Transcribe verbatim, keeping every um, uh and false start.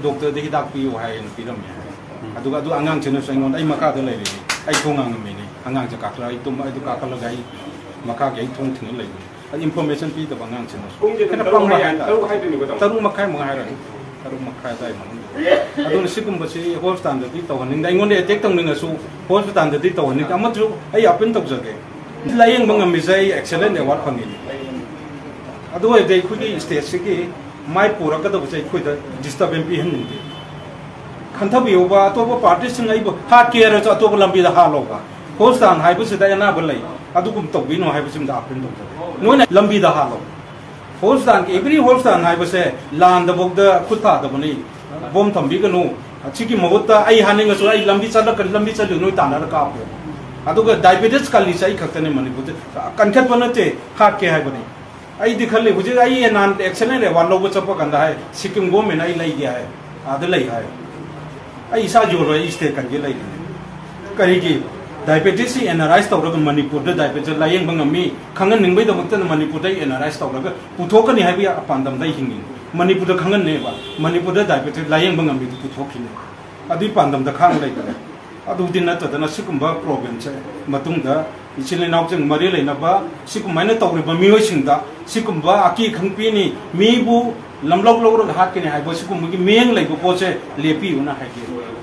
ꯗꯣꯛꯇꯔꯗ ꯍꯤꯗꯥꯛ ꯄꯤꯌꯨ ꯍꯥꯏꯅ ꯄꯤꯔꯝꯃꯦ ꯍꯥꯏ꯫ ꯑꯗꯨꯒ ꯑꯗꯨ ꯑꯉꯥꯡꯁꯤꯅꯁꯨ ꯑꯩꯉꯣꯟꯗ, "ꯑꯩ ꯃꯈꯥꯗ ꯂꯩꯔꯤꯅꯤ, ꯑꯩ ꯊꯣꯡ ꯍꯥꯡꯉꯝꯃꯤꯅꯤ, ꯑꯉꯥꯡꯁꯦ ꯀꯥꯈꯠꯂ ꯑꯩ ꯇꯨꯝ ꯑꯩꯗꯣ ꯀꯥꯈꯠꯂꯒ ꯑꯩ ꯃꯈꯥꯒꯤ ꯑꯩ ꯊꯣꯡ ꯊꯤꯡꯉ ꯂꯩꯕꯅꯤ, ꯑꯗꯨ ꯏꯟꯐꯣꯔꯃꯦꯁꯟ ꯄꯤꯗꯕ ꯑꯉꯥꯡꯁꯤꯅꯁꯨ"꯫ ꯄꯨꯡꯁꯦ ꯑꯗꯨꯝ ꯈꯔ ꯇꯔꯨꯛ ꯄꯪꯕ ꯃꯈꯥꯏ ꯍꯥꯏꯇꯥꯔꯦ꯫ ꯇꯔꯨꯛ ꯍꯥꯏꯗꯣꯏꯅꯤꯀꯣ, ꯇꯥꯃꯣ? ꯇꯔꯨꯛ ꯃꯈꯥꯏꯃꯨꯛ ꯍꯥꯏꯔꯅꯤ, ꯇꯔꯨꯛ ꯃꯈꯥꯏ ꯑꯗꯨꯋꯥꯏ ꯃꯅꯨꯡꯗ꯫ ꯑꯗꯨꯅ ꯁꯤꯒꯨꯝꯕꯁꯤ ꯍꯣꯁꯄꯤꯇꯥꯜꯗꯗꯤ ꯇꯧꯍꯟꯅꯤꯡꯗꯦ꯫ ꯑꯩꯉꯣꯟꯗ ꯑꯦꯇꯦꯛ ꯇꯧꯅꯤꯡꯉꯁꯨ ꯍꯣꯁꯄꯤꯇꯥꯜꯗꯗꯤ ꯇꯧꯍꯟꯅꯤꯡꯗꯦ꯫ ꯑꯃꯁꯨ ꯑꯩ ꯑꯄꯤꯜ ꯇꯧꯖꯒꯦ, ꯂꯥꯌꯦꯡꯕ ꯉꯝꯃꯤꯁꯦ ꯑꯩ ꯑꯦꯛꯁꯦꯂꯦꯟ ꯑꯦꯋꯥꯔꯗ ꯐꯪꯉꯤꯅꯤ꯫ ꯑꯗꯨ ꯑꯣꯏꯔꯗꯤ ꯑꯩꯈꯣꯏꯒꯤ ꯁ꯭ꯇꯦꯠꯁꯤꯒꯤ ꯃꯥꯏ ꯄꯨꯔꯛꯀꯗꯕꯁꯦ ꯑꯩꯈꯣꯏꯗ ꯗꯤꯁꯇꯔꯕꯦꯟꯁ ꯄꯤꯍꯟꯅꯤꯡꯗꯦ꯫ ꯈꯟꯊꯕꯤꯌꯨꯕ, ꯑꯇꯣꯞꯄ ꯄꯥꯔꯇꯤꯁꯤꯡ ꯑꯩꯕꯨ ꯍꯥꯠꯀꯦ ꯍꯥꯏꯔꯁꯨ ꯑꯇꯣꯞꯄ ꯂꯝꯕꯤꯗ ꯍꯥꯠꯂꯣꯕ꯫ ꯍꯣꯁꯄꯤꯇꯥꯜ ꯍꯥꯏꯕꯁꯤꯗ ꯑꯅꯥꯕ ꯂꯩ, ꯑꯗꯨꯒꯨꯝ ꯇꯧꯕꯤꯅꯣ ꯍꯥꯏꯕꯁꯤꯃꯗ ꯑꯄꯤꯜ ꯇꯧꯖꯒꯦ꯫ ꯅꯣꯏꯅ ꯂꯝꯕꯤꯗ ꯍꯥꯠꯂꯣ꯫ ꯍꯣꯁꯄꯤꯇꯥꯜꯒꯤ, ꯑꯦꯕ꯭ꯔꯤ ꯍꯣꯁꯄꯤꯇꯥꯜ ꯍꯥꯏꯕꯁꯦ ꯂꯥꯟꯗꯐꯥꯎꯗ ꯈꯨꯠ ꯊꯥꯗꯕꯅꯤ꯫ ꯕꯣꯝ ꯊꯝꯕꯤꯒꯅꯨ꯫ ꯁꯤꯒꯤ ꯃꯍꯨꯠꯇ ꯑꯩ ꯍꯥꯠꯅꯤꯡꯉꯁꯨ ꯑꯩ ꯂꯝꯕꯤ ꯆꯠꯂꯛꯀꯅꯤ, ꯂꯝꯕꯤ ꯆꯠꯂꯤ ꯅꯣꯏ ꯇꯥꯟꯅꯔ ꯀꯥꯞꯄꯣ꯫ ꯑꯗꯨꯒ ꯗꯥꯏꯕꯦꯇꯤꯁ ꯀꯜꯂꯤꯁꯦ ꯑꯩ ꯈꯛꯇꯅꯤ ꯃꯅꯤꯄꯨꯔꯗ꯫ ꯀꯟꯈꯠꯄ ꯅꯠꯇꯦ, ꯍꯥꯠꯀꯦ ꯍꯥꯏꯕꯅꯤ꯫ ꯑꯩꯗꯤ ꯈꯜꯂꯤ, ꯍꯧꯖꯤꯛ ꯑꯩ ꯅꯍꯥꯟ ꯑꯦꯛꯁꯦꯂꯦꯟ ꯑꯦꯋꯥꯔꯗ ꯂꯧꯕ ꯆꯠꯄ ꯀꯥꯟꯗ ꯍꯥꯏ, "ꯁꯤꯛꯀꯤꯝ ꯒꯣꯔꯃꯦꯟ ꯑꯩ ꯂꯩꯒꯦ" ꯍꯥꯏ, "ꯑꯥꯗ ꯂꯩ" ꯍꯥꯏ꯫ ꯑꯩ ꯏꯁꯥ ꯌꯣꯜꯂꯣꯏ, ꯑꯩ ꯁ꯭ꯇꯦꯠ ꯀꯟꯒꯦ ꯂꯩꯔꯤꯅꯤ꯫ ꯀꯔꯤꯒꯤ? ꯗꯥꯏꯕꯦꯇꯤꯁꯁꯤ ꯑꯦꯅꯥꯂꯥꯏꯁ ꯇꯧꯔꯒ ꯃꯅꯤꯄꯨꯔꯗ ꯗꯥꯏꯕꯦꯇꯤꯁ ꯂꯥꯌꯦꯡꯕ ꯉꯝꯃꯤ ꯈꯪꯍꯟꯅꯤꯡꯕꯩꯗꯃꯛꯇꯅ ꯃꯅꯤꯄꯨꯔꯗ ꯑꯩ ꯑꯦꯅꯥꯂꯥꯏꯁ ꯇꯧꯔꯒ ꯄꯨꯊꯣꯛꯀꯅꯤ ꯍꯥꯏꯕꯒꯤ ꯄꯥꯟꯗꯝꯗ ꯑꯩ ꯍꯤꯡꯉꯤ꯫ ꯃꯅꯤꯄꯨꯔꯗ ꯈꯪꯍꯟꯅꯦꯕ, ꯃꯅꯤꯄꯨꯔꯗ ꯗꯥꯏꯕꯦꯇꯤꯁ ꯂꯥꯌꯦꯡꯕ ꯉꯝꯃꯤꯗꯨ ꯄꯨꯊꯣꯛꯈꯤꯅꯤ꯫ ꯑꯗꯨꯒꯤ ꯄꯥꯟꯗꯝꯗ ꯈꯥꯡ ꯂꯩꯕꯅꯦ꯫ ꯑꯗꯨꯗꯤ ꯅꯠꯇꯗꯅ ꯁꯤꯒꯨꯝꯕ ꯄ꯭ꯔꯣꯕ꯭ꯂꯦꯝꯁꯦ ꯃꯇꯨꯡꯗ ꯏꯆꯤꯜ ꯏꯅꯥꯎꯁꯤꯡ ꯃꯔꯤ ꯂꯩꯅꯕ ꯁꯤꯒꯨꯃꯥꯏꯅ ꯇꯧꯔꯤꯕ ꯃꯤꯑꯣꯏꯁꯤꯡꯗ ꯁꯤꯒꯨꯝꯕ ꯑꯀꯤ ꯈꯪ ꯄꯤꯅꯤ, ꯃꯤꯕꯨ ꯂꯝꯂꯧ ꯂꯧꯔꯒ ꯍꯥꯠꯀꯅꯤ ꯍꯥꯏꯕ ꯁꯤꯒꯨꯝꯕꯒꯤ ꯃꯤꯠꯌꯦꯡ ꯂꯩꯕ ꯄꯣꯠꯁꯦ ꯂꯦꯞꯄꯤꯌꯨꯅ ꯍꯥꯏꯒꯦ꯫